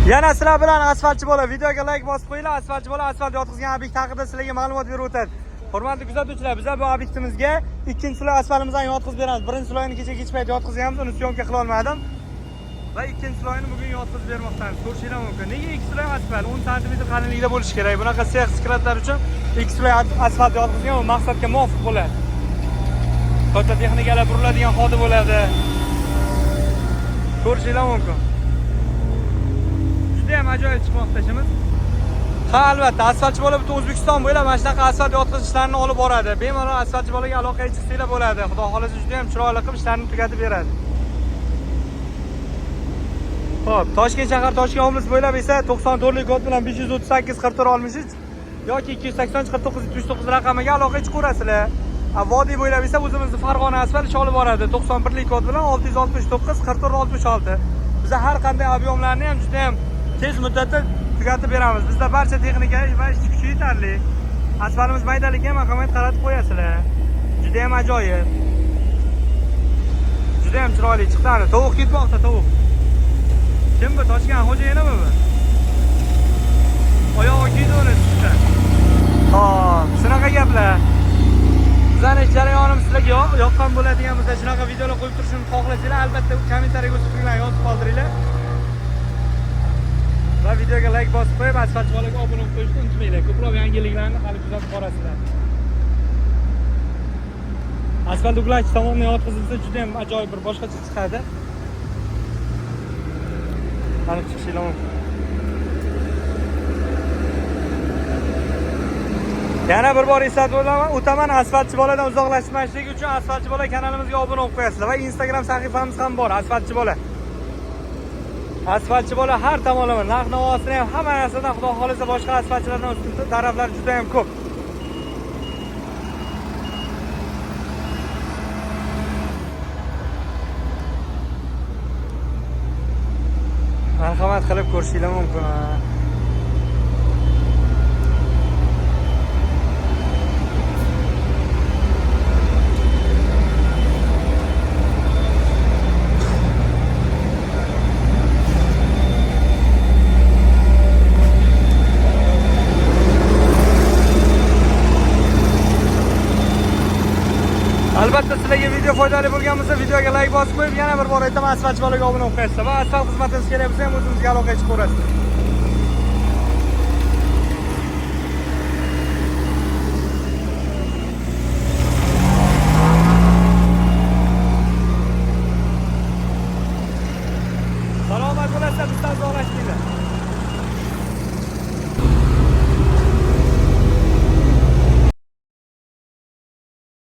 Yana sizlar bilan asfaltchi bola. Videoga like bosib qo'yinglar. Asfaltchi bola asfalt yotqizgan obyekt haqida sizlarga ma'lumot berib o'tadi. Hurmatli kuzatuvchilar, bizlar bu obyektimizga ikkinchi слой asfaltimizni yotqizib beramiz. Birinchi слой ni kecha kech payt yotqizganmiz, uni syomka qila olmadim. Va ikkinchi слой ni bugun yotqizib bermoqdamiz. Ko'rishinglar mumkin. Nega ikki слой asfalt 10 sm qalinligida bo'lishi kerak? Bunaqa sex skladlar uchun ikki слой asfalt yotqizgan bu maqsadga muvofiq bo'ladi. Katta texnikalar buriladigan xodi bo'ladi. Ko'rishinglar mumkin. Juda ham ajoyib chiqmoqda ishimiz. Ha, albatta, asfaltchi bola butun O'zbekiston bo'ylab mana shunaqa asfalt yotqizish ishlarini olib boradi. Bemalol asfaltchi bolaga aloqaga chiqsanglar bo'ladi. Xudo xolasa juda ham chiroyli qilib ishlarni tugatib beradi. Xo'p, Toshkent shahar, Toshkent oblast bo'ylab esa 94lik kod bilan 538 44 63 yoki 283 49 79 raqamiga aloqaga chiqaverasizlar. Vodiy bo'ylab esa o'zimizni Farg'ona asfalt ish olib boradi. 91lik kod bilan 669 44 66. Biz har qanday объем larni ham juda ham tez muddatda tugatib beramiz. Bizda barcha texnika va ishchi kuchi yetarli. Asfaltimiz maydaligi ham marhamat qaratib qo'yasizlar. Juda ham ajoyib. Juda ham chiroyli chiqdi. Ana tovuq ketmoqda, tovuq. Kim bu? Toshkent xo'jayinimi bu? Oyog'i kiydi uni chiqdi. Xo'p, shunaqa gaplar. Bizning ish jarayonimiz sizlarga yoqqan bo'ladigan bo'lsa, shunaqa videolar qo'yib turishimni xohlasanglar, albatta kommentariyaga o'z fikringlarni yozib qoldiringlar. Va videoga like bosib qo'yib, asfaltchi bolaga obuna bo'lib qo'yishni unutmanglar. Ko'proq yangiliklarni hali kuzatib borasizlar. Asfalt uklash tomonidan yotqizilsa juda ham ajoyib bir boshqacha chiqadi. Qani chiqishinglar mumkin. Yana bir bor eslatib o'taman, asfaltchi boladan uzoqlashmaslik uchun asfaltchi bola kanalimizga obuna bo'lib qo'yasizlar va Instagram sahifamiz ham bor, asfaltchi bola. Asfaltchi bola har tomonlama narx navosini ham hamma narsadan xudo xolasa boshqa asfaltchilardan ustun taraflar juda ham ko'p. Marhamat qilib ko'rishinglar mumkin. Albatta sizlarga video foydali bo'lgan bo'lsa, videoga like bosib qo'yib, yana bir bor aytaman, asfaltchi bolaga obuna bo'lib qo'yasizlar va asfalt xizmatimiz kerak bo'lsa ham o'zimizga aloqaga chiqaverasizlar.